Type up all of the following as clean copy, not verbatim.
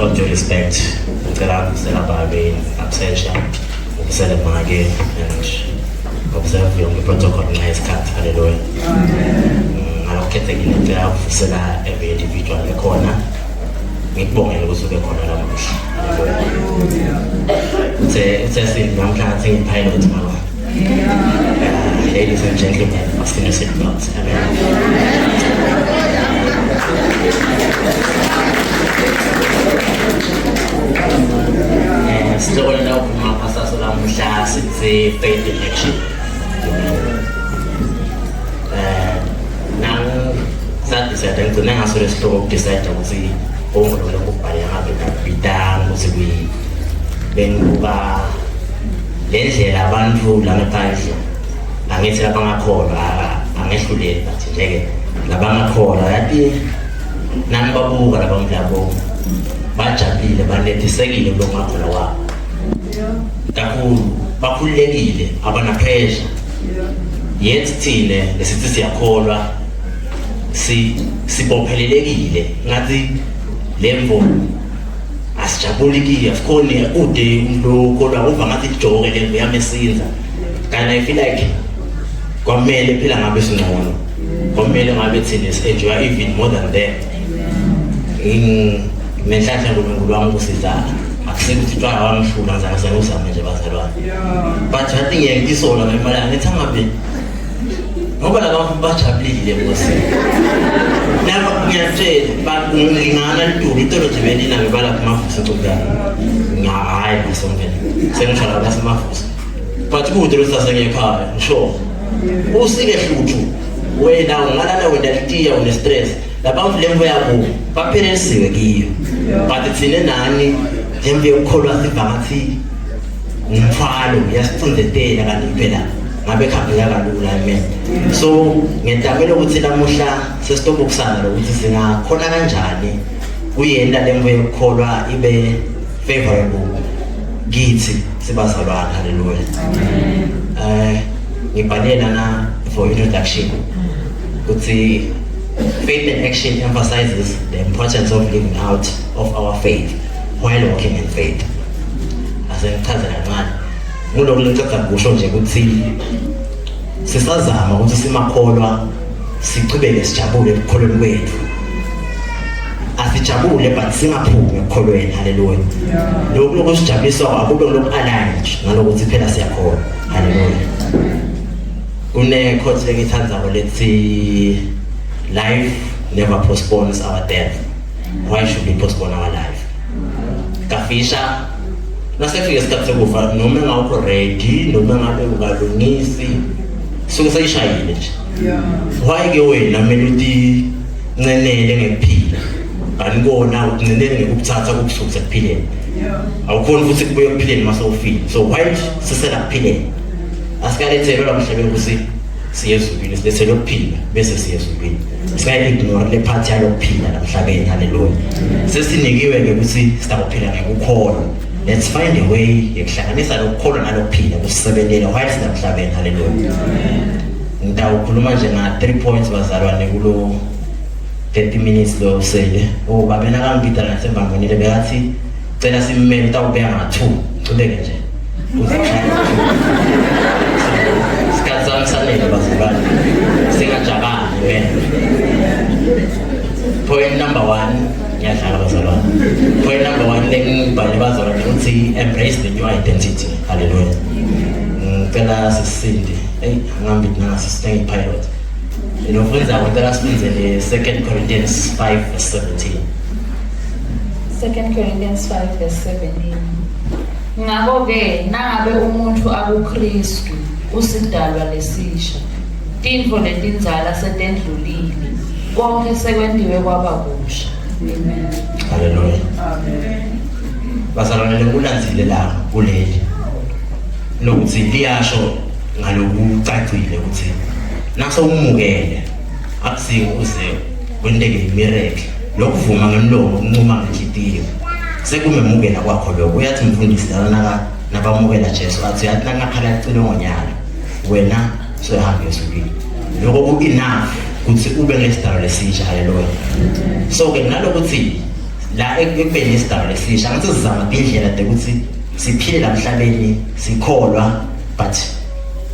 all due respect, ngicela ngivusela babe in absentia, ngivusele make and observe yonke protocol ngenxa yesikhathi. Hallelujah. Ngalokukhethekile ngicela ukuvusela every individual ekhona. Ngikubongele ukuthi ube khona namuhla. Hallelujah. Uthe uthe sinamhlanje ngiyi-pilot mama. Ladies and gentlemen, fasten your seatbelts. Amen. Sihloko la ukhuluma phasaso lamuhla sithi faith in action. Nangu sadecide ngigcine ngaso lesihloko ukudecide ukuthi konke lokho lokubhala ngabe ngakubidanga ukuthi kuyini. Bengibuka le ndlela abantu la ngaphandle angithi labangakholwa angehluleli but nje-ke labangakholwa yathi nami babuka labantu labo bajabulile banetisekile kulokungakholwa kwabo kakhulu bakhululekile abana-pressure yet thina lesithi siyakholwa si sibophelelekile ngathi le mvo asijabuli kiyo asikhoni kude umuntu okholwa uva ngathi ijoke le mvo yamesinza kanti i feel like kwamele phela ngabe singcono kwamele ngabe thina si-enjoy even more than them nenhlanhla uNkulunkulu wami kusiza akusekuthi utshwala wamhlula ngizame senguzame nje bazalwane but I think ngiyayitisola ngemali ngithi angabe ngoba laba bajabulile nkosi laba ngiyatshela bangilingana litulu itolo nje belina ngibalapha emavuso ncubuyana hhayi masongena sengisho laba basemavuso but kude losase ngekhaya ngisho usike hluthu wena ungalala wena litiya une-stress labantu lemvo yabo baphelelisiwe kiyo but thina nani lemvo yokukholwa siva ngathi ngumthwalo yasicindzetela kanti phela ngabe kuhambeka kalula amen so ngitamela ukuthi lamuhla sesitobukusana lokuthi singakhona kanjani kuyenta lemvo yokukholwa ibe favorable kithi sibazalwane haleluya eh ngibhale lana for introduction ukuthi faith in action emphasizes the importance of living out of our faith while walking in faith asengichaze kancane kulokhu lengiceda kusho nje ukuthi sisazama ukuthi simakholwa sichubeke sijabule ekukholweni kwethu asijabule but singaphumi ekukholweni haleluya lokhu lokusijabulisa akube lokhu aligned nalokuthi phela siyakholwa haleluya kune quote lengithandzako lethi life never postpones our death why should we postpone our life kafisha nasefika isikhathi sokufa noma engawukho ready noma ngabe ungalungisi suke seyishayile nje why ke wena kumele uthi ncenele ngekuphila kanti kona ukuncenele ngekukuthatha kukususa ekuphileni awukhoni futhi kubuye ekuphileni uma sewufile so why sisela kuphileni asikalethelwe la mhlabeni ukuthi siye ezulwini silethelwe ukuphila bese siye ezulwini singayi-ignore le part yalokuphila la mhlabeni haleluya sesinikiwe-ke ukuthi sitawuphila ngekukholwa let's find a way yekuhlanganisa lokukholwa nalokuphila kusisebentele while silamhlabeni haleluya ngitawukhuluma nje nga-three points bazalwane kulo 30 minutes lo usele oh babe nakangibida ngathemba ngonile bekathi cela simmele utawubeka nga-two chubeke nje isikhathi sami sanele bazalwane singajakani amen point number one ngiyadlala bazalwane point number one lengibhale bazalwane ukuthi embrace the new identity haleluya ngicela sisinde eyi angihambi nangasi sitenge-pilot lo mfundisi ngicela sifundzele 2 Corinthians 5 verse 17 2 Corinthians 5 verse 17 Ngakho-ke nangabe umuntu akuKristu usidalwa lesisha tintfo letindzala setendlulile konke sekwentiwe kwaba kusha amen haleluya amen bazalwane lekulandzile la kuleli lokuthi liyasho ngalokucacile ukuthi nasewumukele akusiko uze kwenteke imiracle lokuvuma ngemlomo ukuncuma ngenhlitiyo sekumemukela kwakho lokho uyathi mfundisi lana naka nabamukela Jesu athi yathi nakakhala licilongo nyalo wena soyahamba ezulwini lokho ku-enough ukuthi ube ngesidalo lesisha haleluya so ke nalokuthi La ekubeni isidalwa lesisha ngathi sizama tindlela tekuthi siphile la mhlabeni sikholwa, but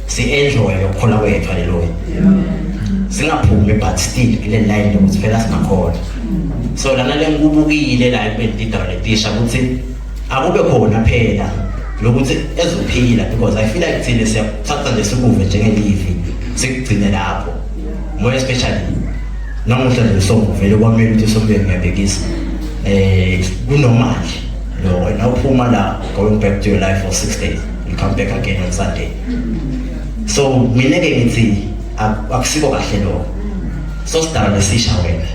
si-enjoy lokukholwa kwethu. Haleluya. Singaphumi, but still kule line lokuthi phela singakholwa. So lana lengikubukile la ekubeni tidalwa letisha ukuthi akube khona phela lokuthi ezophila, because I feel like thina siyakuthatha nje sikuve njengelivi, sikugcine lapho, more especially namuhla nje usongo vele kwamele ukuthi sombeni ngiyabekisa kunormal lo wena uphuma la, going back to your life for 6 days, you come back again on Sunday. So mina ke ngithi akusiko kahle lokho. So sidalwa lesisha wena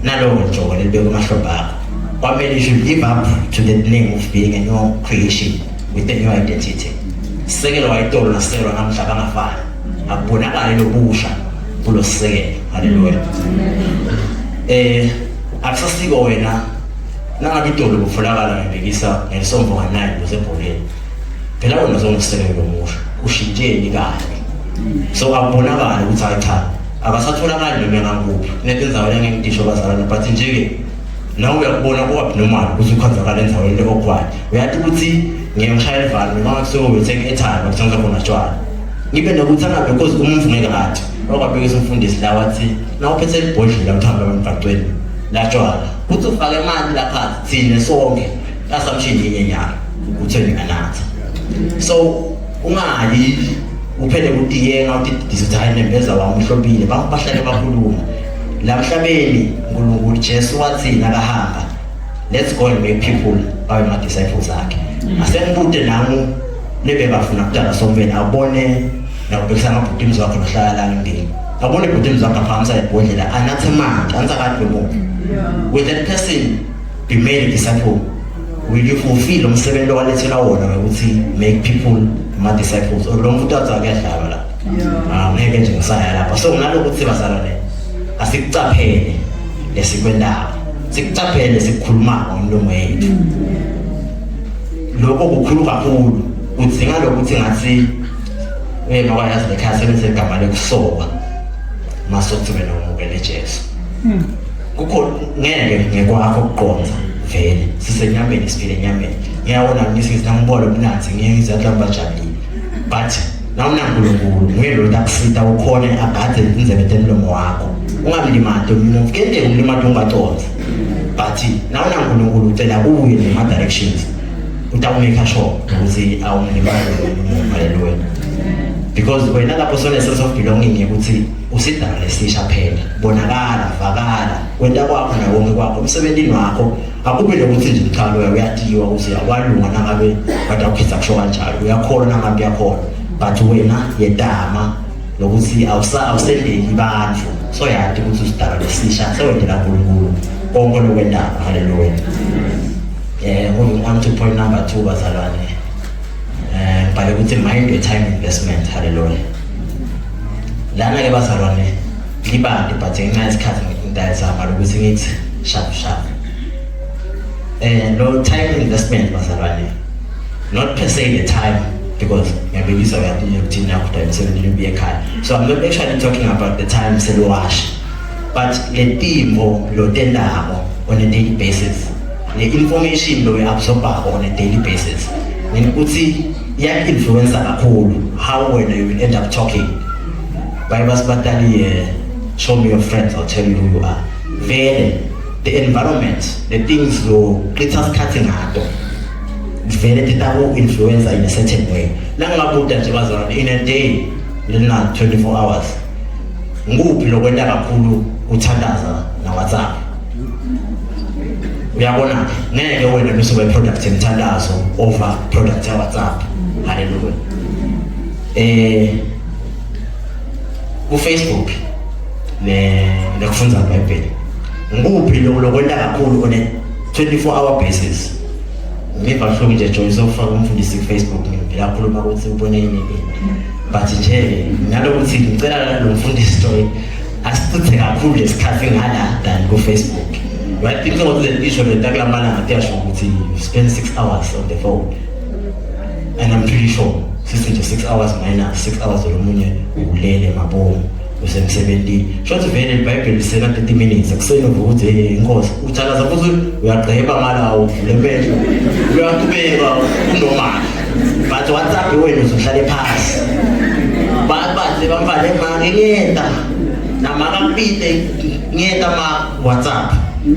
naloko njogo lelibeka emahlombe akho, kwamele you should live up to the name of being a new creation with a new identity. Sisekelo wayitolo nasisekelo namhla bangafani, akubonakali lobusha kulo sisekelo. Haleluya. Akusasiko wena nangabe itolo kufolakala ngibekisa ngelisomvo nga-9 kuze ebholeni, phela wena songisisekelo lomusha ushintsheni kahle. So akubonakali ukuthi hayi cha, akasatholakali noma engakuphi kunetindzawo lengengitisho bazalwane, but nje-ke nawe uyakubona ku-abnormal ukuthi ukhanzakala endaweni le-awkward. Uyathi ukuthi ngeke ngishayele ivalo noma kusuke uyothenga i-airtime, akuthengiswa khona tshwala, ngibe nokuthi angabe, because umuntu ngeke athi okwabekisa umfundisi la wathi na uphethe libhodlela uthamba emgaqweni la tshwala kuthi ufake amanti laphansi, thine sonke assumption yinye nyalo ukuthi ninganatha. So ungayi uphele kutiyenga utididisa ukuthi hayi, nembeza wami uhlobile. Bahlale bakhuluma la mhlabeni. uNkulunkulu Jesu wathi nakahamba, "Let's go and make people babe ma disciples akhe." Asengibude nangu lebe bafuna kudala sombeni abone nakubhekisa ngabhuti wakho lohlala la ngindini, abone ibhuti wakho aphakamisa ibhodlela anathe amanti ansakade bemuva. Will that person be made a disciple? Will you fulfill umsebenzi owalethelwa wona ngokuthi make people ama disciples, or lo muntu athi akuyadlalwa la? Ah, ngeke nje ngisaya lapha. So nalokuthi bazalwane, asikucaphele lesikwendako, sikucaphele lesikhulumako ngomlomo yethu. Lokho kukhulu kakhulu, kudzinga lokuthi ngathi wena kwayazi lekhaya sebenzisa igama lekusoka masokuthi wena umukele Jesu. Kukho ngeke ngekwakho ukuqonda, vele sisenyameni, siphile enyameni. Ngiyabona ngisithi nangibona umnanzi ngiye ngizathi bajabulile, but nawunaNkulunkulu nguye lo takusita ukhone agade indlebe temlomo wakho, ungamlimati umuntu. Kuyenteka umlimati ungaconda, but nawunaNkulunkulu ucela kuye nema-directions, utawumake sure ukuthi awumlimali umuntu. Haleluya. Because wena lapho sone sense of belonging ukuthi usidalwa lesisha phela, bonakala, vakala wenta kwakho nawonke kwakho emsebentini wakho, akube nokuthi nje cha, loya uyatiwa ukuthi akwalunga nangabe badawukhetha kusho kanjalo, uyakholwa nangabe uyakholwa, but wena yetama lokuthi awusendeli bantfu. So yati ukuthi usidalwa lesisha, sewendela uNkulunkulu konke lokwendaba. Haleluya. Moving on to point number 2, bazalwane, ngibhale ukuthi mind your time investment. Haleluya. Lana ke bazalwane libandi, but ngenxa yesikhathi ngidayizama lokuthi ngithi sharp sharp. Lo time investment, bazalwane, not per se the time, because ngiyabekisa uyathi ukuthini yakho emsebenzini ubuye ekhaya, so I'm not actually talking about the time seluwasha, but le timo lo tendako on a daily basis, le information lo absorbako on a daily basis, ukuthi iya-influence kakhulu how wena you will end up talking. Baye basibatali, "Show me your friends, I'll tell you who you are." Vele the environment, the things lo qitha isikhathi ngato vele titaku-influencer in a certain way. Nangingabuta nje bazalwane, in a day lena 24 hours, nguphi lokwenta kakhulu, uthandaza na WhatsApp? Uyabona, ngeke wena bese ube product yemthandazo over product ya WhatsApp. Haleluya. Ku Facebook ne nekufundza iBhayibheli, nguphi lokwenta kakhulu on a 24 hour basis? Ngiva buhlungu nje Joyce ufaka umfundisi ku Facebook, ngivela khuluma ukuthi ubone yini, but nje nalokuthi ngicela lo mfundisi Joy asicithe kakhulu lesikhathi ngala than ku Facebook. Right, think about the issue lenta kulamalanga tiyasho ukuthi you spend 6 hours on the phone, and I'm pretty sure sithi nje 6 hours minus 6 hours lomunye ulele mabomu. Usemsebentini. Shothi vele iBhayibheli lisena 30 minutes ekuseni uvuka uthi hey inkosi uthakaza futhi uyagqeba ngalawo uvule amehlo uyaqhubeka unormal. But WhatsApp wena uzohlale phasi. Bathi bamfane manje ngiyenda. Namakapite ngiyenda ma WhatsApp.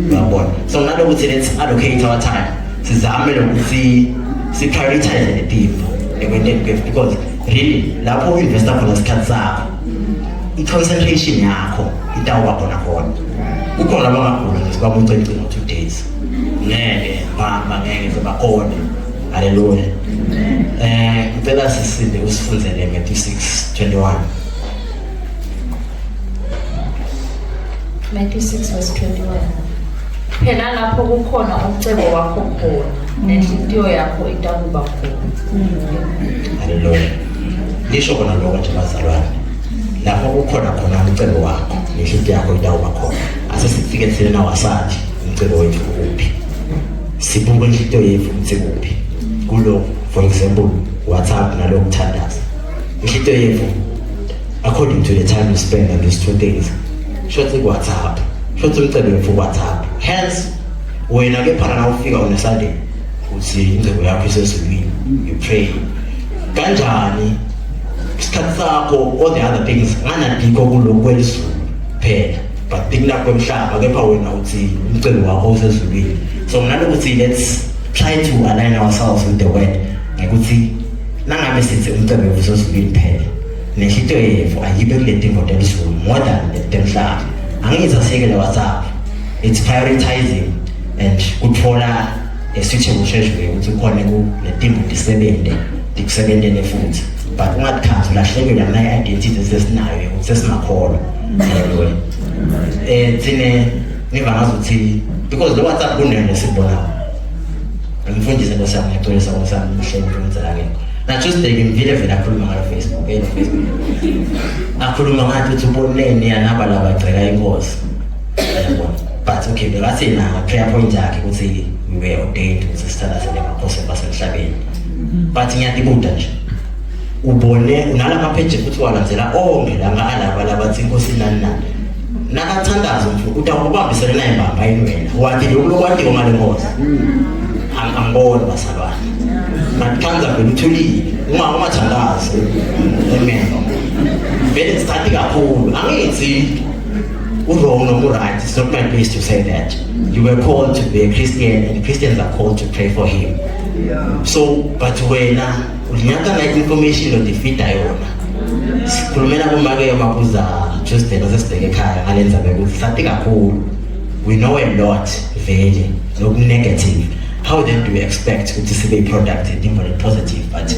Uyabona. So nalokuthi let's allocate our time. Sizame lokuthi si prioritize le people ekwenteni kwethu because really lapho uinvesta khona isikhathi sakho i-concentration yakho itawuba khona khona kukhona abangagula nje sibabuce igcino 2 days ngeke bamba ngeke sebakhona. Haleluya. Ngicela sisinde usifundzele Matthew 6:21. Matthew 6 verse 21. Phela lapho kukhona umcebo wakho khona, nenhlitiyo yakho itakuba khona. Haleluya. Lisho kona lokho nje bazalwane, lapho kukhona khona umcebo wakho nenhlitiyo yakho itawuba khona. Ase sifike thina nawasathi umcebo wethu ukuphi, sibuke inhlitiyo yethu ukuthi kuphi kulo. For example, WhatsApp nalokuthandaza, inhlitiyo yethu according to the time you spend on these two things, shothi ku-WhatsApp, shothi umcebo wethu ku-WhatsApp. Hence wena ke phana na ufika on a Sunday uthi ingcebo yakho isezulwini, you pray kanjani isikhathi sakho, all the other things nganadikho kulokhu kwelizulu phela, but tikunakho kwemhlaba, kepha wena uthi umcebo wakho usezulwini. So nginalokuthi let's try to align ourselves with the word ngekuthi nangabe sithi umcebo wethu usezulwini phela, nenhlitiyo yethu ayibe kule tinto telizulu more than temhlaba. Angithi asiyekele WhatsApp. It's prioritizing and kuthola a suitable schedule ukuthi ukhone kuletimbo tisebente, tikusebentele futhi, but ungatikhanzi ulahlekelwa nayi-identity esesinayo ukuthi sesimakholwa. Haleluya. Thine ngiva ngazuthi because lo WhatsApp kunento esikubonayo. Ngimfundise nkosi yami, ngiyaxolisa nkosi yami, mhle umfundisi akekho. Na Tuesday ngimvile vele akhuluma ngalo Facebook, Facebook akhuluma ngathi uthi uboneni yanaba labagceka inkosi, yabona. But okay, bekathi na prayer point yakhe ukuthi we were ordained ukuthi sithandazele amakhosi basemhlabeni, but ngiyatibuta nje, ubone unalama page futhi walandzela onke langa alaba labathi inkosi nani nani, nakathandaza umfu utawubambisele naye mbamba yini wena wathi lokhu lokwatiwa ngale nkosi? Angiboni bazalwane, ngathanda vele uthulile uma ungathandazi. Amen. Vele sithathi kakhulu, angithi u-wrong noma u-right, it's not my place to say that. You were called to be a Christian and Christians are called to pray for him. So but wena ulinyaka na information odifida yona. Sikhulumela kumake mabuza Tuesday nasesibheke ekhaya ngale ndzaba yokuthi sathi kakhulu, we know a lot vele loku negative. How then do we expect ukuthi sibe i-product edinga positive? But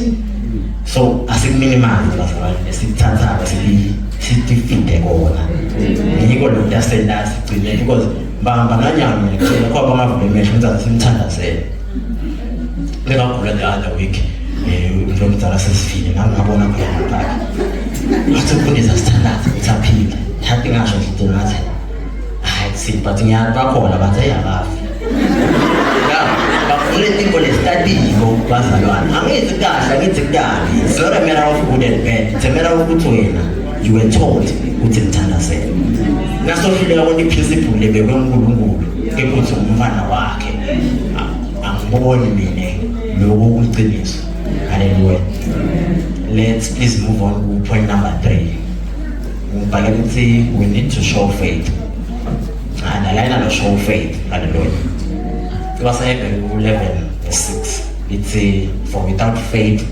so asikuminimize bazalwane, esikuthathayo sitifide kona, yiko lo nto asenda sigcine because bamba nanyana mina ngitshela kwaba bangavule emehlo ukuthi simthandazele bekagula. The other week umuntu omdala sesifile, nami ngabona khona ngapha ngathi mfundisi sithandaze ukuthi aphile. Hathi ngasho nje ngathi hayi si, but ngiyabakhona bathi ayakafi ya bafuna into lesitatiko bazalwane. Angithi kahle, angithi kabi. It's not a matter of good and bad, it's a matter of ukuthi wena you were taught ukuthi ngithandazele nasohluleka konke iprinciple lebekwe uNkulunkulu ekuthi umfana wakhe. Angiboni mina lokho kuliqiniso. Hallelujah. Let's please move on to point number 3. Ngibhale ukuthi we need to show faith and alayina lo show faith. Hallelujah. KwabaseHebheru 11 verse 6 ithi, "For without faith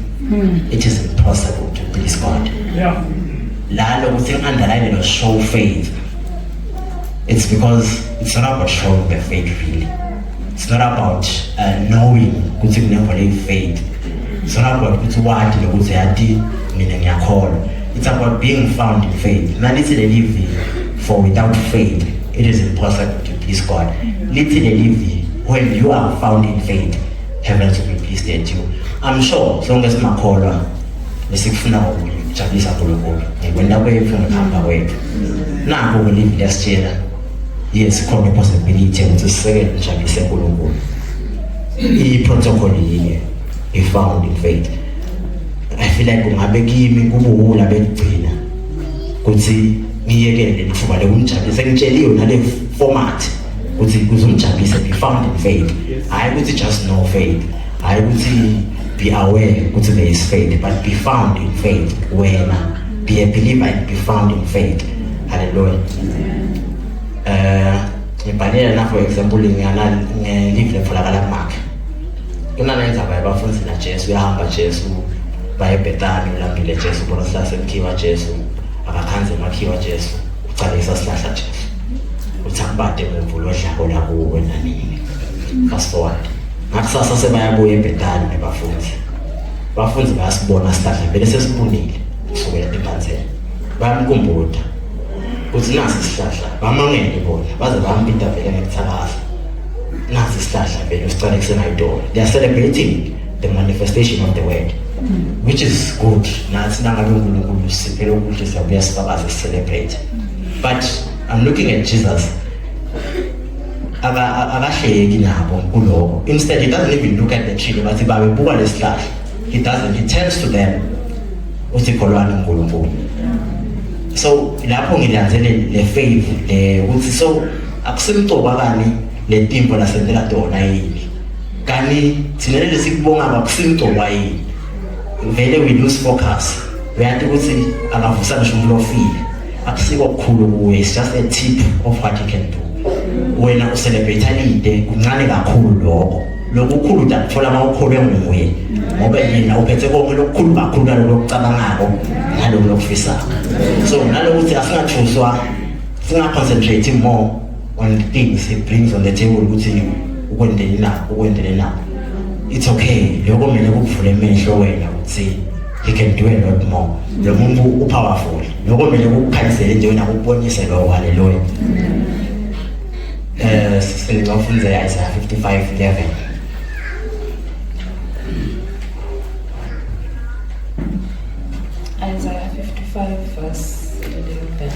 it is impossible to please God." La lokuthi underline lo show faith, it's because it's not about showing the faith really. It's not about knowing ukuthi kunento le faith. It's not about ukuthi wathi lokuthi yathi mina ngiyakholwa. It's about being found in faith. Nalithi leli vi, "For without faith it is impossible to please God." Lithi leli vi, when you are found in faith, heaven will be pleased at you. I'm sure sonke simakholwa lesikufuna ukujabulisa uNkulunkulu ngekwenda kwethu, ngekuhamba kwethu. Nakho kulivi liyasitshela, yes, khona ipossibility ukuthi sisekele nijabulise uNkulunkulu. I-protocol yinye, i-found in faith. I feel like kungabe kimi kubuwula bekugcina ukuthi Ngiyekele leli thuba lokumjabulisa, sengitsheliwe nale format ukuthi kuze umjabulise be found in faith. Hayi ukuthi just know faith, hayi ukuthi be aware ukuthi there is faith, but be found in faith. Wena be a believer and be found in faith. Hallelujah. Ngibhalela na for example ngiyana ngelive letholakala kuMark. Kunana indzaba yabafundi na Jesu, uyahamba Jesu baye eBethany, ulambile Jesu, ubona sihlahla semkhiwa Jesu, akakhanze emakhiwa Jesu, ucalekisa sihlahla Jesu. Uthi akubade mumvu lodlako la kuwe nanini. Fast forward. Ngakusasa sebayabuya eBethany nebafundi. Bafundi bayasibona sihlahla vele sesibunile kusukela ephanzeni. Bayamkumbuta. Uthi nasi isihlahla, bamangele bona, baze bambita vele ngekuthakasa. Nasi isihlahla vele usicale kusenayitolo. They are celebrating the manifestation of the word, which is good. Nathi nangabe uNkulunkulu usiphele okuhle siyabuya sifakaze celebrate. But I'm looking at Jesus. Akahleki nabo kuloko. Instead he doesn't even look at the tree bathi babe buka lesihlahla. He doesn't. He turns to them. Uthi kholwani uNkulunkulu. So lapho ngilandzele le faith le ukuthi so akusimcoka kani le timbo lasentela tona yini. Kani thina lesikubonga akusimcoka yini. Vele we lose focus. Uyathi ukuthi akavusa ngisho umuntu ofile. Akusiko okukhulu kuye, it's just a tip of what he can do. Wena ucelebrate lide kuncane kakhulu lokho. Lokukhulu utakuthola uma ukholwe nguye. Ngoba yena uphethe konke lokukhulu kakhulu naloko okucabangako naloko lokufisako. So nalokuthi asingathuswa, singa concentrate more on the things he brings on the table ukuthi ukwendele na, ukwendele na. It's okay. Lokho kumele kukuvule amehlo wena ukuthi he can do a lot more. Lo muntu upowerful. Lokho kumele kukukhanyisele nje wena kukubonise lokho. Hallelujah. Singafundza Isaiah 55:11. Isaiah 55 verse 11.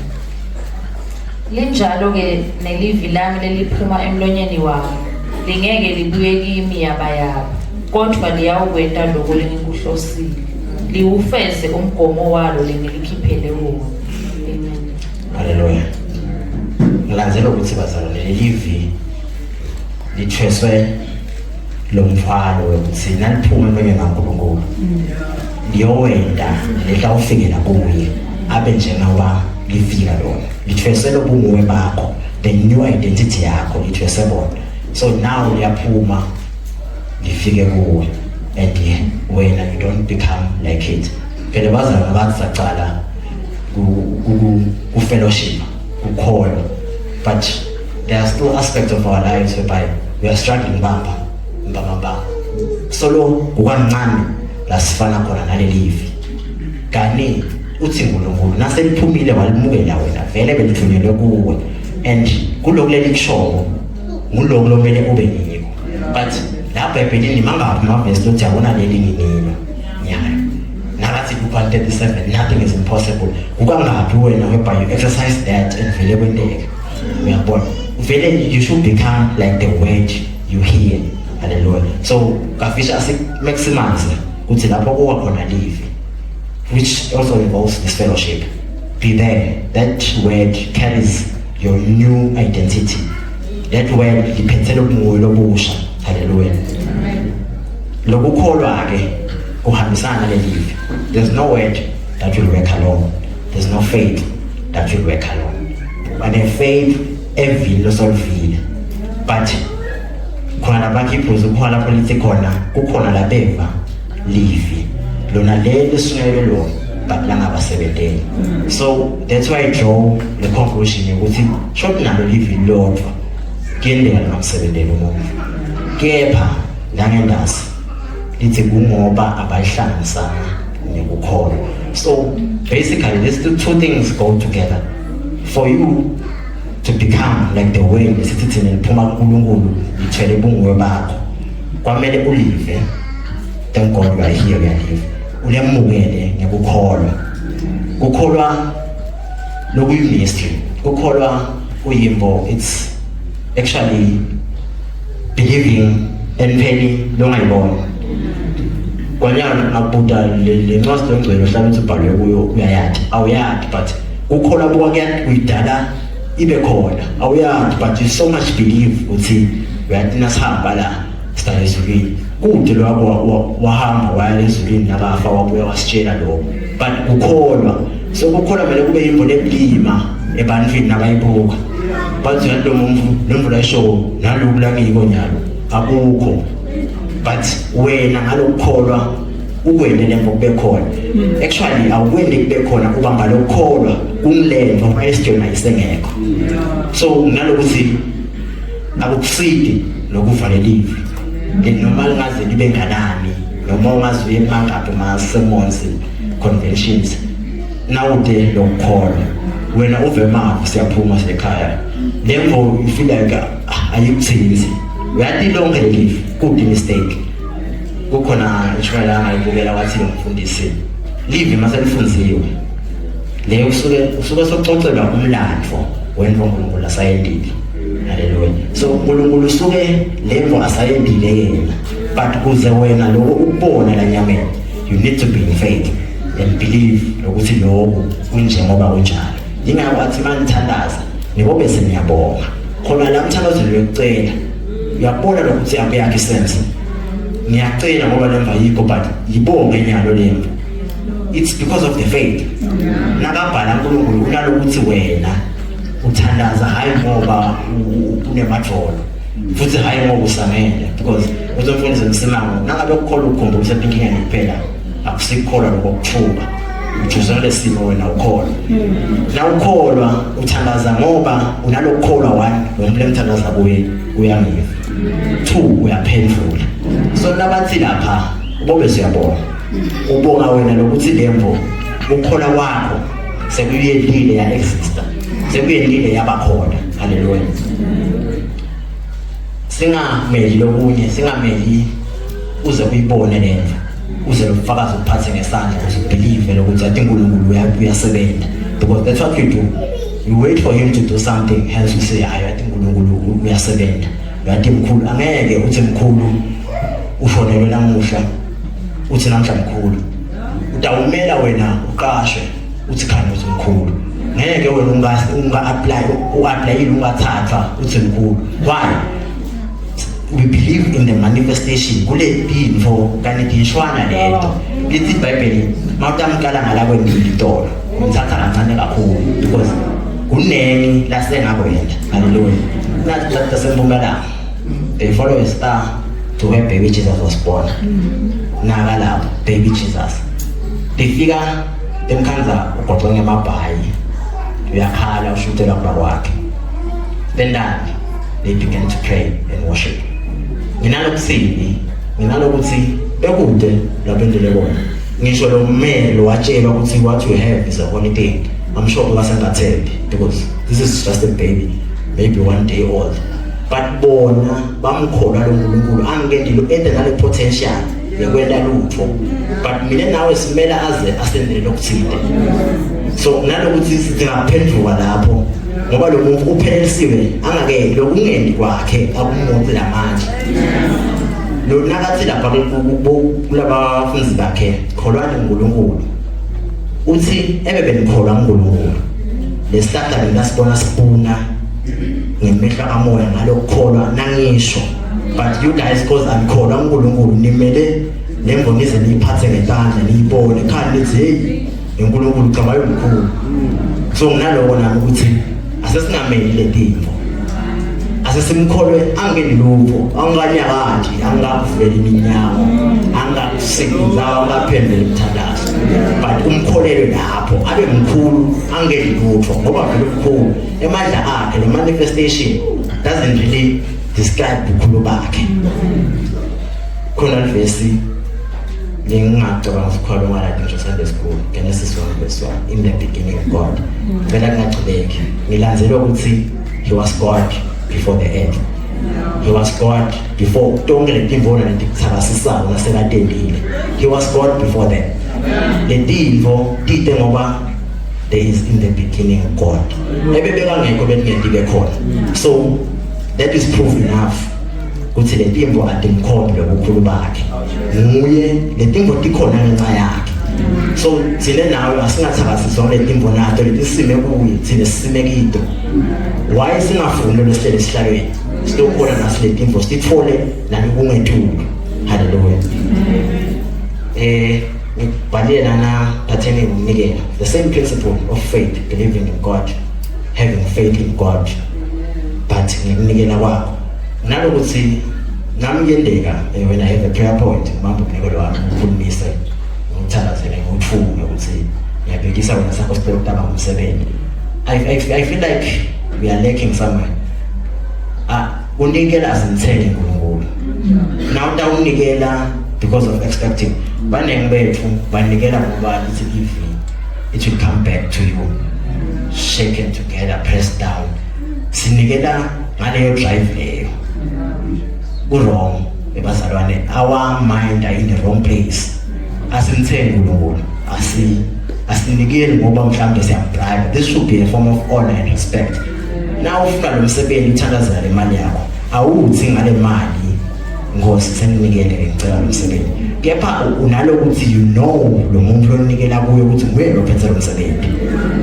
Linjalo ke nelivi lami leliphuma emlonyeni wami, lingeke libuye kimi yaba yaba, kodwa liyawukwenta lokho lengikuhlosile, liwufeze umgomo walo lengilikhiphele wona. Amen. Hallelujah. Ngilandzela ukuthi bazalwane lelivi lithweswe lo mthwalo wokuthi naliphume emlonyeni kaNkulunkulu liyowenda lehla ufikela kuye abe njengoba lifika lona lithweswe lobunguwe bakho, the new identity yakho lithweswe bona. So now liyaphuma lifike kuwe and wena you don't become like it. Phela bazalwane bathi sacala ku fellowship kukholwa, but there are still aspects of our lives whereby we are struggling bamba bamba bamba solo kukancane la sifana khona nalelivi. Kani uthi uNkulunkulu naseliphumile walimukela wena vele belithunyelwe kuwe, and kuloku leli kushoko nguloku lomele ube ngiko. But la Bhayibhelini mangaphi amavesi lothi yabona leli nginilo nyalo nakathi Luke 1:37 nothing is impossible. Kukangaphi wena whereby you exercise that and vele kwenteke? Uyabona vele you should become like the word you hear. Hallelujah. So kafisha asi maximize ukuthi lapho kuwa khona live, which also involves this fellowship. Be there. That word carries your new identity. That word liphethe lobunguwe lobusha. Hallelujah. Lokukholwa ke kuhambisana nalelivi. There's no word that will work alone. There's no faith that will work alone. But a faith evile losolvile. But khona lapha Hebrews kukhona lapho lithi khona kukhona labeva livi lona leli lisunyelwe lona but langabasebenteli. So that's why I draw the conclusion ukuthi short nalo livi lodwa kuyendeka lingamsebenteli umuntu, kepha langendasi lithi kungoba abayihlanganisanga nekukholwa. So basically these two things go together for you to become like the way lesithi thina liphuma kuNkulunkulu lithwele bunguwe bakho. Kwamele ulive. Thank God we are here, we are live. Ulemukele ngekukholwa. Kukholwa lokuyimystery, kukholwa kuyimbo. It's actually believing entweni longayibona. Kwanyana ngabuta le ncwadi lengcwele ohlala uthi ubhalwe kuyo, uyayati awuyati, but Kukholwa buka kuyidala ibe khona awuyazi but you so much believe ukuthi uyathi nasihamba la sihlala ezulwini kude lwako wahamba waya ezulwini nakafa wabuya wasitshela lokho but kukholwa so kukholwa vele kube yimbo lebulima ebantwini nabayibuka bathi yathi lo muntu lemvula isho naloku langiko nyalo akukho but wena ngalokukholwa ukwende lemvo kube khona actually awukwendi kube khona ubamba lokukholwa kumlemvo ngoba esijona isengekho so nalokuthi akukusidi lokuva lelivi noma lingaze libe nganani noma ungaze uye mangaphi ma-sermons conventions nawude lokukholwa wena uve mavi siyaphuma sekhaya lemvo you feel like ah, ayikuthinzi uyathi lonke lelivi kude mistake kukhona ishumayela angayibukela wathi mfundisi livi maselifunziwe le usuke usuke sokuxoxelwa umlando wento uNkulunkulu asayendile haleluya so uNkulunkulu usuke lemvo asayendile yena but kuze wena lokho ukubona la nyameni you need to be in faith and believe lokuthi lokhu kunjengoba kunjalo ingakho athi manithandaza nibobe seniyabonga khona la mthandazweni wekucela uyabona lokuthi akuyakho isense ngiyacela ngoba lemva yikho but yibonge nyalo lemva it's because of the faith nakabhala uNkulunkulu unalokuthi wena uthandaza hayi ngoba unemadvolo futhi hayi ngoba usamele because uzomfundisa msimango nangabe ukukholwa ukukhombisa usenkingeni kuphela akusikukholwa lokho kuthuka ujuzela lesimo wena ukholwa na ukholwa uthandaza ngoba unalokukholwa one lo muntu emthandaza kuye uyangiva two uyaphendula so nabathi lapha ubobe siyabonga ubonga wena lokuthi lemvo ukukholwa kwakho sekuyelile ya exista sekuyelile yaba khona haleluya singameli lokunye singameli uze uyibone lento uze lobufakazi uphathe ngesandla uze ubelieve lokuthi athi uNkulunkulu uyasebenza because that's what you do you wait for him to do something hence you say hayi athi uNkulunkulu uyasebenza uyathi mkhulu angeke uthi mkhulu ushonelwe namuhla uthi namhla mkhulu utawumela wena uqashwe uthi khani uthi mkhulu ngeke wena unga unga apply u-applyile ungathathwa uthi mkhulu why we believe in the manifestation kule info kanti ngishwana lento lithi iBhayibheli mawutamkala ngala kwembili itolo umthatha kancane kakhulu because kunengi lasengakwenda haleluya nathi tata sempumalanga they follow a star to where baby Jesus was born naka lapho baby Jesus lifika emkhanza ugoqwe ngemabhayi uyakhala ushutela kuba kwakhe bendani they began to pray and worship nginalokuthini nginalokuthi bekude labendele bona ngisho lo mmeli watshelwa ukuthi what you have is a holy thing i'm sure basengathembi because this is just a baby maybe one day old but bona bamkholwa lo nkulunkulu angike ndilo ede nale potential yokwenta lutho but mina nawe simela aze asendele lokuthile so nalokuthi singaphenduka lapho ngoba lo muntu uphelelisiwe angake lokungendi kwakhe akumuntu lamanje lo nakathi lapha kulabafundi bakhe kholwani uNkulunkulu uthi ebe benikholwa uNkulunkulu lesihlahla bengasibona sibuna ngemehlo kamoya ngalokukholwa nangisho but you guys cause anikholwa uNkulunkulu nimele lengoma ize niyiphathe ngetandla niyibone khani nithi hey uNkulunkulu cha bayomkhulu so nginaloko nami ukuthi asesingameli letimvo asesimkholwe angeni lutho angikanyakadi angikavuleli iminyango angikakusebenza angikaphenduli imithandazo but umkholelwe lapho abe mkhulu angeni lutho ngoba vele umkhulu emandla akhe le manifestation doesn't really describe ubukhulu bakhe khona livesi ngingacabanga sikhwalo ngalapho ngisho Sunday school Genesis 1 verse 1 in the beginning God ngicela kungagxileki ngilandzelwa ukuthi he was God before the earth he was God before tonke letimvona letikuthakasisako nasekatendile he was God before them letimvo tite ngoba there is in the beginning God ebebekangekho bekungeke ibe khona so that is proof enough ukuthi le timbo atimkhombi lobukhulu bakhe nguye le timbo tikhona ngenxa yakhe So thina nawe asingathakasi zonke letimbo nato letisime kuye, thina sisime kito. Why singafuni lo sihlele esihlalweni? Sitokhona nasi letimbo sitfole nalokungetulu. Hallelujah. Ngibhalile lana pertaining umnikelo. The same principle of faith, believing in God, having faith in God, but ngikunikela kwakho. Nalokuthi nami kuyendeka when I have a prayer point, ngibamba umnikelo wami ngikhulumise, ngithandazele, ngiwuthuke ukuthi ngiyabhekisa wena sakho sicela ukutaba ngumsebenzi. I feel like we are lacking somewhere. Ah, unikela asimthenge uNkulunkulu. Now utawunikela because of expecting. Baningi bethu banikela ngoba lithi if it will come back to you shaken together, pressed down. Sinikela ngaleyo drive leyo. Ku-wrong ebazalwane, our mind are in the wrong place. Asimthengi uNkulunkulu, asinikeli ngoba mhlawumbe siyambribe. This should be a form of honor and respect. Na ufuna lo msebenzi, uthandazela le mali yakho, awuthi ngale mali Nkosi senginikele, ngicela lo msebenzi, kepha unalokuthi you know lo muntu lonikela kuye ukuthi nguye lo phethe lo msebenzi.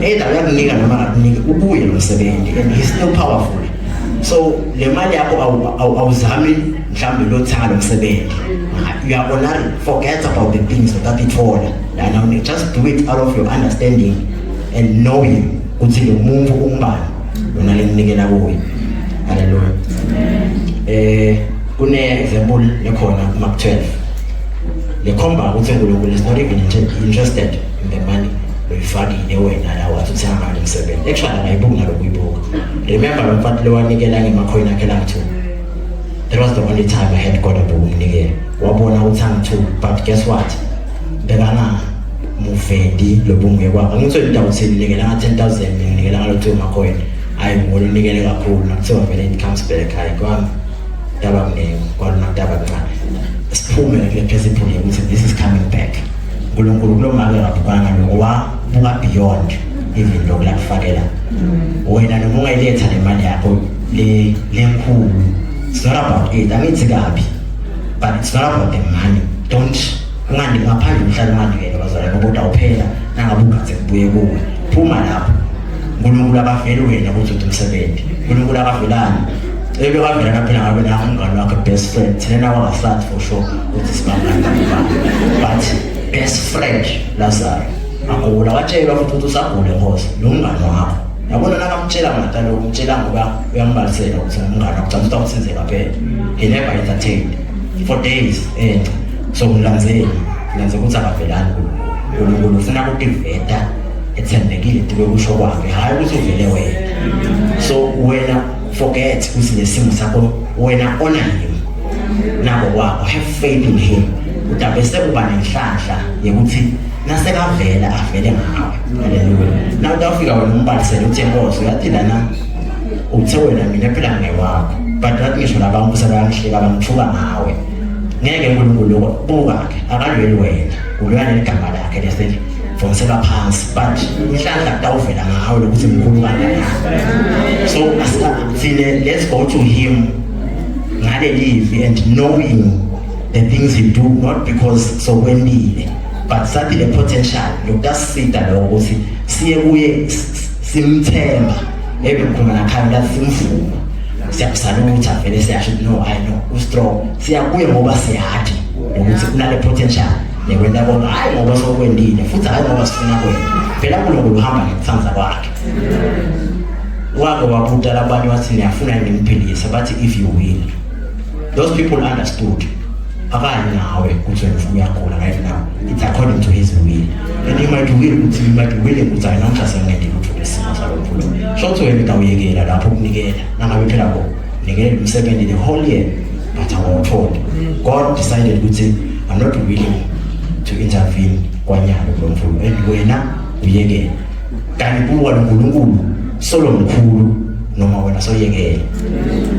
Either uyakunika noma akakuniki, ubuye lo msebenzi, and he's still powerful. So le mali yakho awuzami mhlawumbe lothenga lo msebenzi, you are honoring. Forget about the things that ithola lana, just do it out of your understanding and knowing ukuthi lo muntu ungubani lona lenginikela kuye. Hallelujah. Kune example lekhona ku Mark 12 lekhomba ukuthi uNkulunkulu is not even interested in the money loyifakile wena la wathi uthenga ngalo umsebenzi. Actually akayibuki nalokuyibuka. Remember lo mfati lowanikela ngemacoin akhe langu-2? That was the only time I had God abuka umnikelo. Wabona ukuthi angu-2, but guess what, bekanga muveli lobunguye kwakhe. Angitho into awuthi nikela nga 10,000, nginikela ngalo 2 macoin, hayi ngolo unikele kakhulu, nakuthiwa vele it comes back, hayi kwami taba kuningi kwalona taba kuncane. Siphume kule principle yokuthi this is coming back. uNkulunkulu kulo make akabukanga lokho, wabuka beyond even lokhu lakufakela wena. Noma ungayiletha le mali yakho le lenkulu, it's not about it. Angithi kabi, but it's not about the money. Don't ungandi ngaphandle, uhlale unganikele bazalwane, ngoba utawuphela nangabe ungaze kubuye kuwe. Phuma lapho. uNkulunkulu akaveli wena ukuthi uthi umsebenzi. uNkulunkulu akavelani ebekavela naphela ngabe na umngane wakhe, best friend. Thina nawe akasathi for sure ukuthi sibangani, but best friend Lazarus agula, watshelwa futhi ukuthi usagule. Nkosi, lo mngane wakho yabona nakamtshela ngata lokho, umtshela ngoba uyambalisela ukuthi ngumngane wakho, ukuthi awuthinzeka phela. He never entertained for days and so mlandzeli mlandze ukuthi akavelani. uNkulunkulu ufuna ukutiveta ethembekile tibe kusho kwakhe, hhayi ukuthi uvele wena. So wena forget ukuthi lesimo sakho, wena honor him nako kwakho, have faith in him, udabe sekuba nenhlanhla yokuthi nasekavela avele ngawe. Haleluya. Na utawufika wena umbalisele uthi, "Enkosi, uyathi lana uthe wena mina phela ngewakho, but wathi ngisho labantu sebayangihleka, bangithuka ngawe." Ngeke uNkulunkulu lokho buka-ke, akalweli wena, ulwela neligama lakhe leselivonselwa phansi, but inhlanhla kutawuvela ngawe lokuthi mkhulu kangakanani. So thine let's go to him ngalelivi and knowing the things he do, not because sokwentile, but sathi le potential lokutasisita lokho ukuthi siye kuye simthemba. Ebekhuluma nakhaya lathi simvuma, siyakusalutha vele, siyasho ukuthi no, I know ustrong. Siyakuye ngoba siyathi ukuthi unale potential nekwenta konke, hayi ngoba sokwendile futhi, hayi ngoba sifuna kwena. Phela uNkulunkulu uhamba ngekuthanda kwakhe. Wake wabuta labanye wathi, "Niyafuna ngimphilise?" Bathi, "If you will." Those people understood akayi nawe ukuthi wena ufuna uyagula right now. It's according to his will, and you might will ukuthi you might be willing ukuthi hayi, namhla sengingende lutho lesimo salo mfulo. Shothi wena utawuyekela lapho ukunikela nangabe phela ko nikela umsebenzi the whole year but awutholi. God decided ukuthi I'm not willing to intervene kwanyalo kulo mfulo, and wena uyekele. Kanti buka lo nkulunkulu solo mkhulu noma wena soyekele,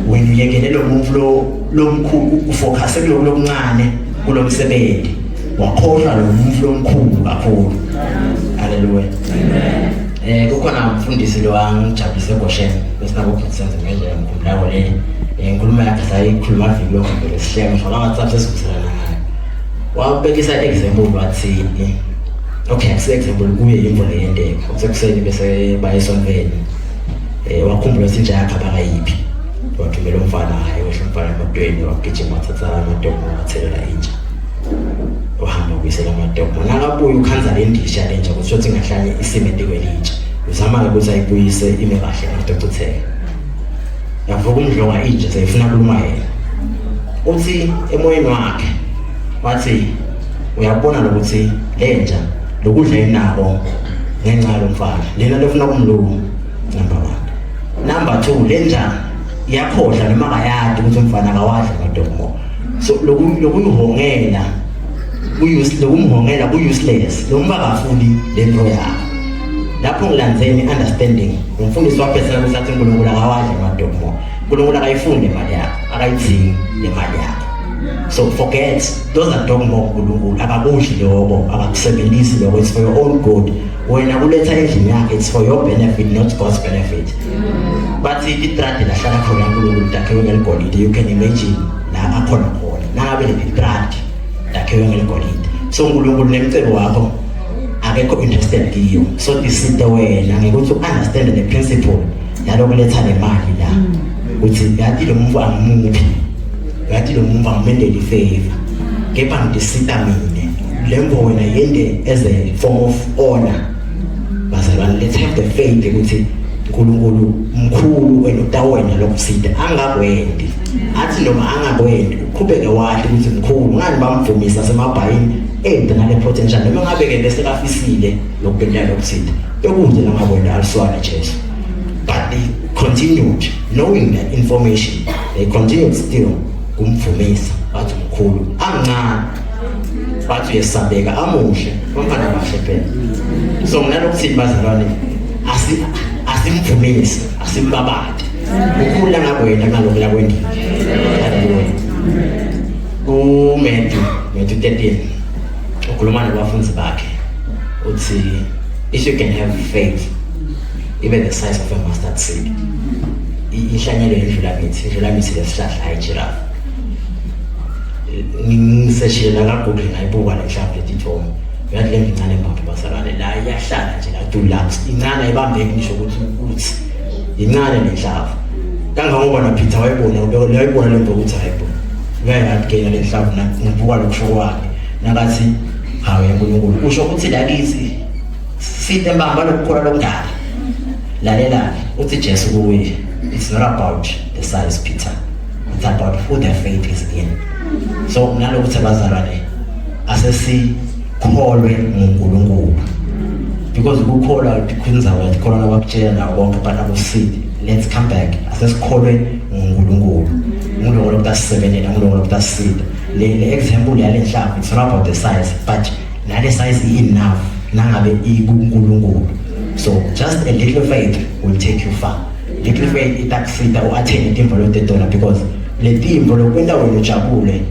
wena uyekele lo muntu lo lomkhulu, ufocus kuloko lokuncane kulomsebenzi, wakhohlwa lo muntu lomkhulu kakhulu. Haleluya. Kukhona umfundisi lo angijabulise eGoshen besinabo senze ngendlela ngikhumbulako le inkulumo yakhe, sayikhuluma viki lonke vele sihleka ngisho la WhatsApp sesivuselana ngayo. Wabekisa example wathi Okay, akuse example kuye yimvo leyenteka. Kusekuseni bese baye esontweni. Eh wakhumbula ukuthi inja yakhe abakayiphi. Wathumela umfana hayi wehla umfana emotweni wagijima wathatha amadokuma wathelela inja. Wahamba ubuyisela amadokuma. Nakabuya ukhanza le ndisha lenja kusho ukuthi ngahlanye isime etikwe litsha. Uzama-ke ukuthi ayibuyise ime kahle ngatochitheka. Yavuka umdlonga inja seyifuna kuluma yena. Uthi emoyeni wakhe wathi uyabona lokuthi lenja lokudla inako ngenxa yalomfana lena lefuna kumlungu number 1 number 2 lenja iyakhohlwa noma akayadi ukuthi umfana akawadli amadomo so lokuyihongela lokumhongela ku-useless lo mba akafuni le nto yakho lapho ngilandzeni understanding umfundisi waphesela ukuthi athi uNkulunkulu akawadli amadomo uNkulunkulu akayifundi imali yakho akayidzingi le mali yakho. So forget those are dogma uNkulunkulu akakudli lokho akakusebenzisi lokho it's for your own good. Wena kuletha endlini yakhe it's for your benefit not God's benefit. Bathi itradi lahlala khona uNkulunkulu takhiwe ngeligolide you can imagine la akhona khona nangabe leli tradi lakhiwe ngeligolide. So uNkulunkulu nemcebo wakho akekho interested kiyo. So tisite wena ngekuthi u-understand the principle yalokuletha le mali la ukuthi yathi lo muntu angimuphi yathi lo muntu angimendeli favor kepha ngisita mina le mvo wena yende as a form of honor bazalwane let's have the faith ukuthi uNkulunkulu mkhulu wena utawena lokusida angakwendi athi noma angakwendi uqhubeke wathi ukuthi mkhulu ngani bamvumisa semabhayini ende nale potential noma ngabe ke bese kafisile lokubenda lokusida bekude langakwenda aliswana Jesu. But they continued knowing that information. They continued still kumvumisa bathi mkhulu amncane bathi uyesabeka amuhle umfana bahle phela. So nginalokuthini bazalwane asi asimvumisi asimbabade ukhula ngakwena ngalokhu lakwendile. Haleluya. KuMatthew Matthew 13 ukhuluma nabafundi bakhe uthi if you can have faith even the size of a mustard seed inhlanyelo yendlulamithi indlulamithi lesihlahla hayi giraffe ngiseshile la ka-Google ngayibuka le nhlavu letithombe uyathi le mbincane mbaphi bazalwane la iyahlala nje la dulapse incane ayibambeki ngisho ukuthi uthi yincane le nhlavu kangangoba noPeter wayibona wayibona le nto ukuthi hayibo uyayazi ke le nhlavu ngibuka lokusho kwakhe nakathi hawu yaNkulunkulu usho ukuthi la kithi sithe mbamba lokukholwa lokungaka lalela uthi Jesu kuye it's not about the size Peter it's about who the faith is in so nalokuthi abazalwane asesikholwe nguNkulunkulu because ukukholwa kunzawo yakholwa nabakutshela nawo konke but akusidi let's come back asesikholwe nguNkulunkulu nguloko lokutasisebenzela nguloko lokutasisida le le example yale nhlavu it's not about the size but nale size i enough nangabe ikuNkulunkulu so just a little faith will take you far little faith itakusita u-athenge timvo lotetona because le timvo lokwenta wena ujabule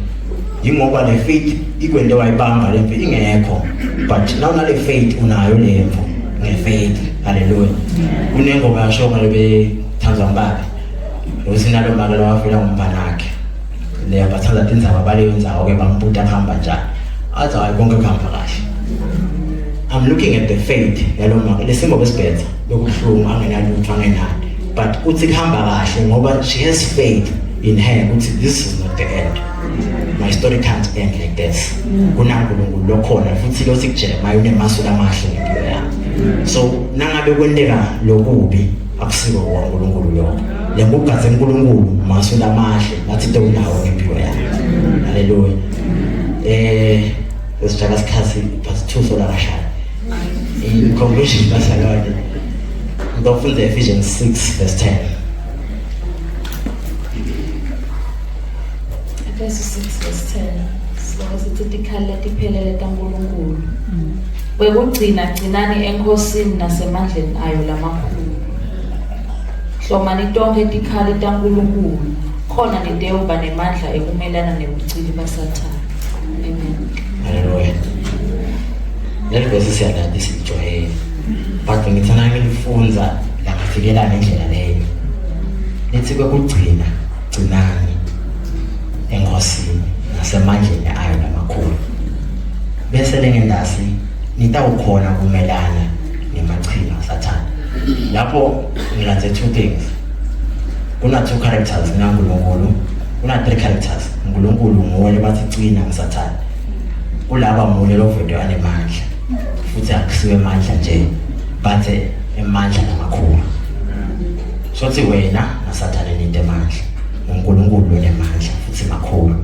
yingoba le faith ikwente wayibamba le mvo ingekho but nawunale faith unayo le mvo ngefaith haleluya kunengoma yasho ngale bethandwa ngubaba uthi nalo make lowafela ngumfanakhe le bathanda tindzaba baleyo ndzawo ke bambuta kuhamba njani athi hayi konke kuhamba kahle I'm looking at the faith yalo mama lesimo besibhetha lokuhlungu angenalutho angenani but uthi kuhamba kahle ngoba she has faith in her ukuthi this is not the end my story can't end like this kunaNkulunkulu lokhona futhi lo sikuJeremiah unemasu lamahle ngempilo yami so nangabe kwenteka lokubi akusiko kwaNkulunkulu lokho le ngugaze uNkulunkulu masu lamahle bathi into unawo ngempilo yami haleluya eh esijaka sikhathi past 2 sola kashaya in conclusion bazalwane ngizofunda Ephesians 6 verse 10 Efeso 6 verse 10 sihloko sithi tikhali letiphelele taNkulunkulu kwekugcina gcinani enkhosini nasemandleni ayo lamakhulu hlomani tonkhe tikhali taNkulunkulu khona nitewuba nemandla ekumelana nebucili basathane amen haleluya leli verse siyalati sijwayele but ngithanda ngilifunza langafikela ngendlela leyo lithi kwekugcina gcinani enkosini nasemandleni ayo lamakhulu bese lengendasi Nitawukhona kumelana nemachinga aSathane. Lapho ngilandze two things. Kuna two characters kunaNkulunkulu, kuna three characters. uNkulunkulu nguwe lebathi cina ngiSathane. Kulaba munye lovedwe anemandla. Futhi akusiwe amandla nje, bathe emandla lamakhulu. Sothi wena naSathane ninte amandla. uNkulunkulu lonemandla futhi makhulu.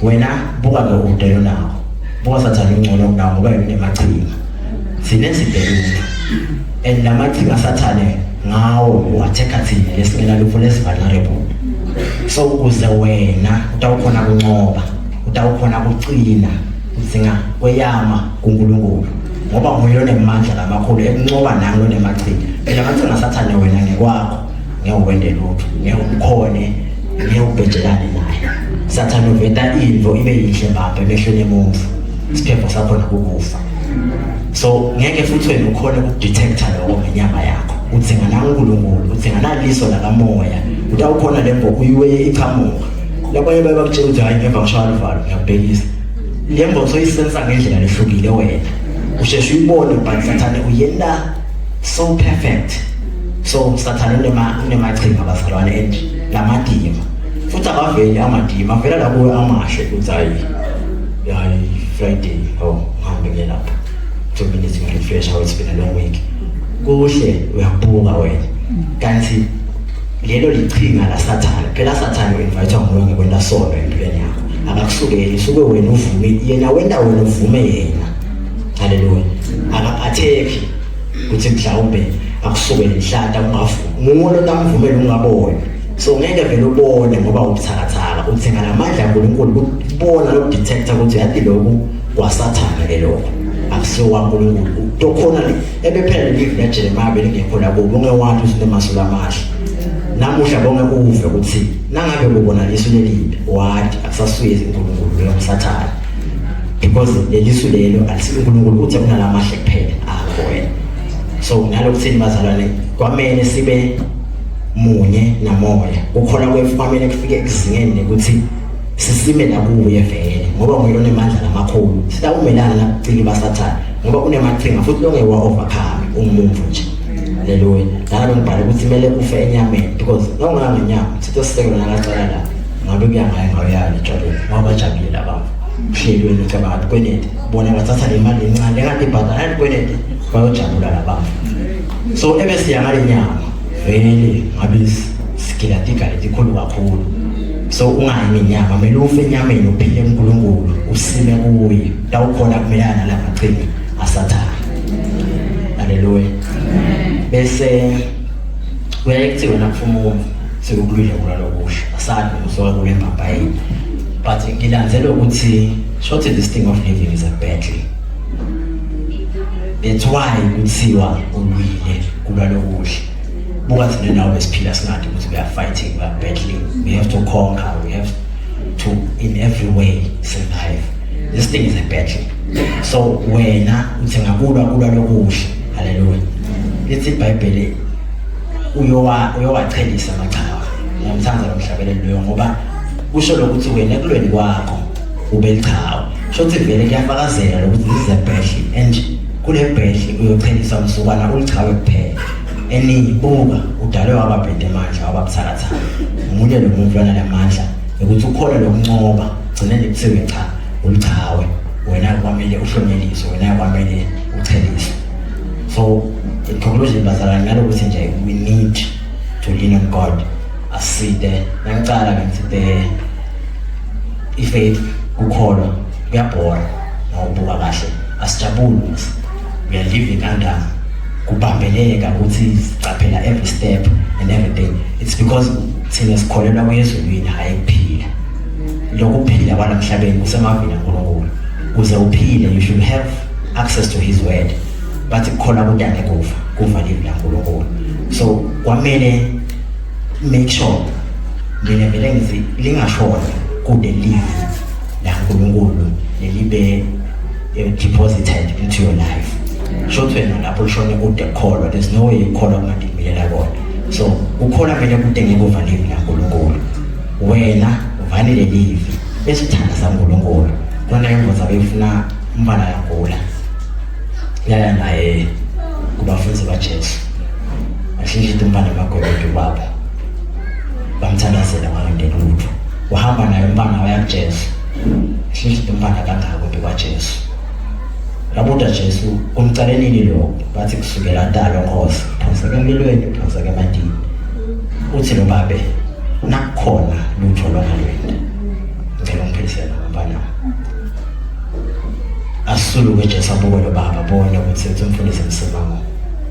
Wena buka ke ude lonako. Buka Sathane ungcono kunawo ngoba yena unemachinga. Thina side lutho. And lamachinga Sathane ngawo uattack thina lesingena lutho lesi vulnerable. So ukuze wena utawukhona kuncoba, utawukhona kucina, udzinga kweyama kuNkulunkulu. Ngoba nguye lonemandla lamakhulu ekuncoba nangu lonemachinga. Phela amachinga Sathane wena ngekwakho ngeke wende lutho, ngeke ukhone, ngeke ubhejelane naye. Sathane uveta into ibe yinhle mbamba emehlweni emuntu. Isiphepho sakhona kukufa. So ngeke futhi wena ukhone ukudetecta lokho ngenyama yakho. Udzinga naNkulunkulu, udzinga naliso lakamoya. Utawukhona lembo uyiweye ichamuka. Labanye baye bakutshela ukuthi hayi ngeva ngishaya luvalo ngiyakubhekisa. Le mbo soyisensa ngendlela lehlukile wena. Usheshe uyibone but Sathane uyena so perfect. So Sathane unema unemachinga bazalwane and lamadima. Futhi akaveli amadima, avela la kuwe amahle ukuthi hayi hayi Friday oh ngihambe ngiye lapha. 2 minutes ngi-refresh how it's been a long week. Kuhle uyabuka wena. Kanti lelo lichinga la Sathane. Phela Sathane u-invite nguwe ngekwenta sono empilweni yakho. Akakusukeli, usuke wena uvume yena wenta wena uvume yena. Haleluya. Aka-attack ukuthi mhlawumbe akusukele inhlanta ungavumi. Nguwe lo tamvumela ungaboni. So ngeke vele ubone ngoba ubuthakathaka. Udzinga lamandla kaNkulunkulu ukubona lokudetecta ukuthi yathi lokhu kwaSathane ke lokho. Akusiwo kaNkulunkulu. Tokhona ebephela lelivi laJeremiya belingekho la kubo ungewathi usinemasu lamahle. Namuhla bonke uve ukuthi nangabe kubona lisu lelibi wathi akusasuye uNkulunkulu leyo msathane. Because lelisu lelo alisiyo uNkulunkulu uthi kunalamahle kuphela akho wena. So nalokuthini bazalwane kwamele sibe munye namoya. Ukukholwa kwethu kwamele kufike ekuzingeni ukuthi sisime la kuye vele ngoba nguye lonemandla lamakhulu. Sitawumelana nabucili baSathane ngoba unemachinga futhi longewa overcome ungumuntu nje. Haleluya. Lana bengibhala ukuthi kumele ufe enyameni because nawunganga ngenyama sitho sisekelo nakacala la ngabe kuya ngaye ngawuyala etshwaleni ngoba bajabulile labantu. Uhleli wena ucabanga ukuthi kwenete bona bathatha le mali encane engathi ibhadala kwenete bayojabula labantu. So ebesiya ngale nyama vele ngabe sigila tiga letikhulu kakhulu. So ungayi ngenyama kumele ufe enyameni uphile kuNkulunkulu usime kuye tawukhona kumelana nalama qhinga asathane. Haleluya. Bese kuyaye kuthiwe nakufuma umuntu sekukulwile kulwa lokusha asali usuka kule mbamba yini but ngilandzela ukuthi short this thing of living is a battle that's why kuthiwa ulwile kulwa lokuhle buka thina nawe besiphila singathi ukuthi we are fighting we are battling we have to conquer we have to in every way survive this thing is a battle so wena uthi ngakulwa kulwa lokuhle haleluya lithi iBhayibheli uyowa uyowachelisa amachawe ngiyamthanda lo mhlabeleli loyo ngoba kusho lokuthi wena ekulweni kwakho ube lichawe shothi vele kuyafakazela lokuthi this is a battle and kule battle uyochelisa umsukwana ulichawe kuphela enibuka udalwe waba bhede amandla waba buthakathaka umunye lo muntu lona lamandla ukuthi ukhona lokuncoba gcine nikuthiwe cha ulichawe wena kwamele uhlonyeliswe wena kwamele ucheliswe so in conclusion bazalwane nalokuthi nje we need to lean on God aside nangicala ngithite ifaith kukholwa kuyabhora nawubuka kahle asijabuli we are living under kubambeleka ukuthi sicaphela every step and everything it's because thina sikholelwa kuyezulwini hayi kuphila lokuphila kwalamhlabeni kusemavini kaNkulunkulu kuze uphile you should have access to his word bathi kukholwa kudane kufa kuva livi laNkulunkulu so kwamele make sure mina vele ngithi lingashona kude livi laNkulunkulu lelibe deposited into your life shothi wena lapho lishone kude kukholwa there's no way ukholwa kungadimilela kona so ukholwa kumele kude ngekuva livi laNkulunkulu wena uvane lelivi bese uthanda saNkulunkulu kona ingozi abefuna umfana yagula Yaya naye kubafundzi baJesu. Ahlihlita umntfwana emagwebeni kwabo. Bamthandazela wangente lutho. Wahamba naye umntfwana waya kuJesu. Ahlihlita umntfwana kangako kwaJesu. Labuta Jesu kumcale nini lokho? Bathi kusukela atalwa Nkosi, phonseka emlilweni, phonseka emantini. Uthi lo babe nakukhona lutho longalwenta. Ngicela ungiphilisele umntfwana. Asuluke Jesu abuke lo baba abone ukuthi uthi umfundisi Msimango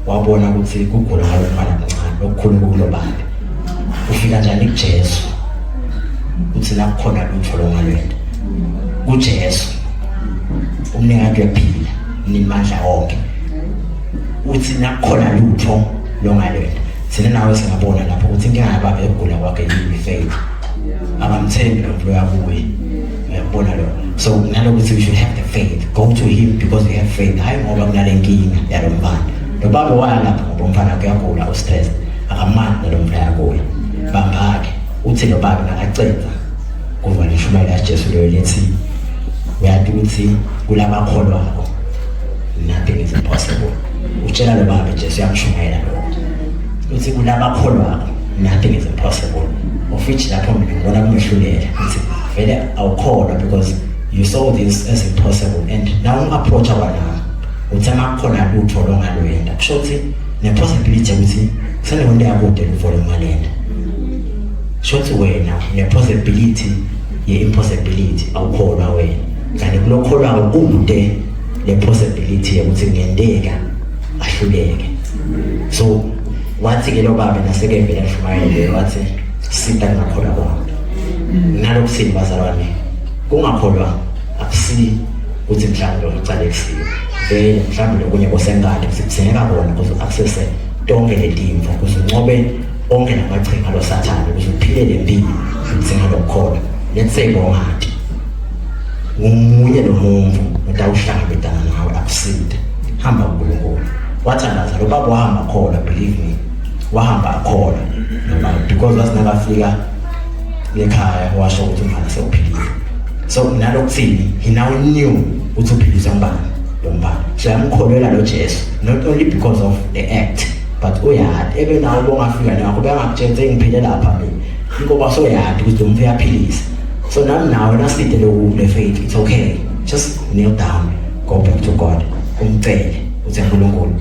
wabona ukuthi kugula kwalo mfana mncane okukhulu kukulo baba. Ufika njani kuJesu? Uthi nakukhona lutho longalwenta. KuJesu umnikati uyaphila, unamandla wonke. Uthi nakukhona lutho longalwenta. Thina nawe singabona lapho ukuthi inkinga yababa yokugula kwakhe yini faith. Abamthembi lo muntu uyabuya. Uyakubona lo. So nalokuthi we should have the faith. Go to him because we have faith. Hayi ngoba kunale nkinga yalo mfana. Lo baba waya lapho ngoba umfana wakhe uyagula u-stressed. Akamani nalo mfana uyagula. Bambake. Uthi lo baba nakaceda kuva lishumayela yaJesu leyo lethi uyati ukuthi kulabakholwako nothing is impossible. Utshela lo baba Jesu uyamshumayela lokho. Uthi kulabakholwako nothing is impossible. Of which lapho mina ngibona kumehlulela ukuthi vele awukholwa because you saw this as impossible and now ungi-approach kwanami uthi amakhona lutho longalwenda kusho ukuthi ne-possibility yokuthi kusenento yakude lutho longalenda kusho ukuthi wena ne-possibility ye-impossibility awukholwa wena kanti kulokholwako kude le-possibility yokuthi kungenteka ahluleke. So wathi-ke lo baba naseke vele ashumayele wathi sita kungakholwa kwami. Nalokuthini bazalwane, kungakholwa akusi ukuthi mhlawumbe ucale kusiwe vele mhlawumbe lokunye kosengane kusidingeka kona ukuze u-accesse tonke letimvo ukuze uncobe onke lamachinga lo sathane ukuze uphile le mpilo udzinga lokukholwa. Let's say bongati ngumunye lo muntu utawuhlangabetana nawe akusinde, hamba kuNkulunkulu. Wathandaza lo baba wahamba khona, believe me, wahamba akhona lo baba because wathi nakafika ekhaya washo ukuthi umfana sewuphilile. So nalokuthini, he now knew ukuthi uphiliswa ngubani lo mfana. So yamkholwela lo Jesu not only because of the act but uyati ebe nawe bongafika nakho bengakutshela sengiphile lapha mina inkoba soyati ukuthi lo muntu uyaphilisa. So nami nawe naside lokhu le faith, it's okay, just kneel down, go back to God, umcele uthi uNkulunkulu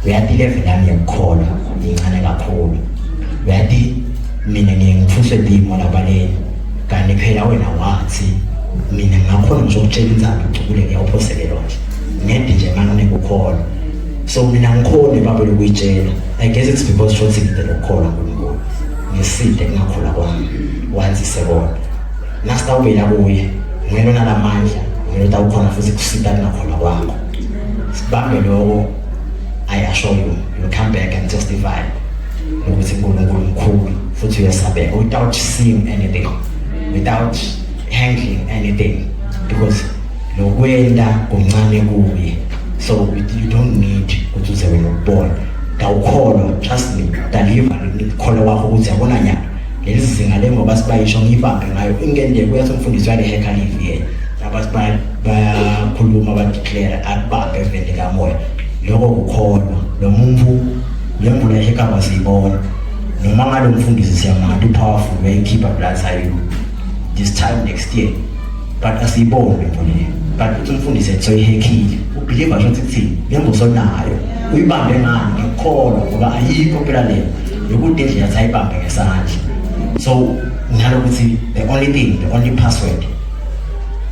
uyati level yami yokukholwa incane kakhulu, uyati mina ngiye ngithuswe limo labaleni kanti phela wena wathi mina ngakhona ngisho ukutshela inzalo ucubuleke yawuphoseke lwandle ngedi nje manginekukholwa. So mina ngikhona baba lokuyitshela, I guess it's because shothi ngide lokukholwa uNkulunkulu ngiside kungakholwa kwami wanzise kona nasitawubuyela kuye nguye lona lamandla nguye lotawukhona futhi kusita kungakholwa kwakho. Sibambe lokho, I assure you you'll come back and testify ukuthi uNkulunkulu mkhulu futhi uyesabeka without seeing anything, without handling anything, because lokwenda kuncane kuye. So you don't need ukuthi uze wena ukubona ngawukholwa, trust me, deliver ukukholwa kwakho ukuthi yabona nyalo leli zinga le ngoba sibayisho ngiyibambe ngayo ingende kuyathi umfundisi uyalihekha live yena laba bayakhuluma badeclare akubambe eveni kamoya. Lokho kukholwa lo muntu lemvula ehekha siyibona noma ngalo mfundisi siyamati upowerful uyayikhipha blood sayo this time next year but asiyiboni lento leyo. But uthi umfundisi ethi soyihekhile ubelieve nje ukuthi lembuso nayo uyibambe ngani ngikholwa ngoba ayikho phela leyo yokuthi indlela yathi ayibambe ngesandla. So nalokuthi the only thing, the only password,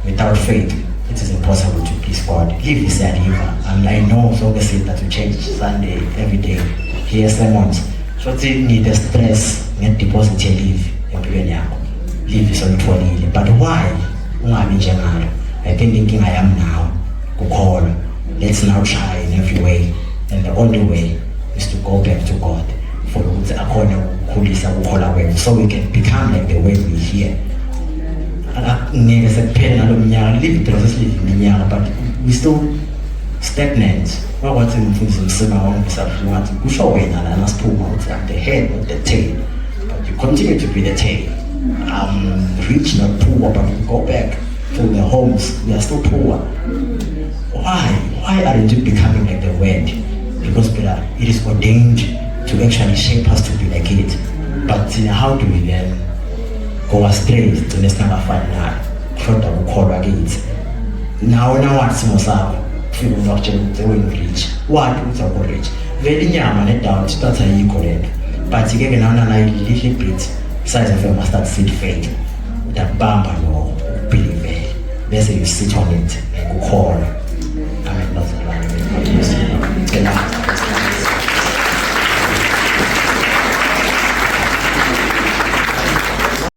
without faith it is impossible to please God. Live siyaliva and I know sonke sita to church Sunday every day, hear sermons, so need the stress nge-deposit ye-live empilweni yakho. Live solitholile but why ungabi njengalo? I think inkinga yami nawe kukholwa. Let's now try in every way, and the only way is to go back to God for ukuthi akhone ukukhulisa ukukholwa kwethu so we can become like the way we hear. Ngeke sekuphele ngalo mnyaka live phela sesilive iminyaka but we still stagnant. Wakwathi umfundisi Msima wangisabuhlungu ngathi kusho wena lana siphuma uthi I'm the head not the tail, but you continue to be the tail. I'm rich not poor, but we go back to the homes, we are still poor. Why? Why aren't you becoming like the word? Because phela it is ordained to actually shape us to be like it. But thina, how do we then go astray, sigcine singakafani nayo? Kushoda ukukholwa kithi. Nawe nawathi simo sakho, ufike umuntu akutshela ukuthi wena rich, wathi ukuthi awukho rich. Vele inyama ne-doubt tathi ayikho lento, but ke ke nawe nana little bit size of a mustard seed faith, utakubamba lokho, ukubelievele, bese you sit on it, like ukholwa.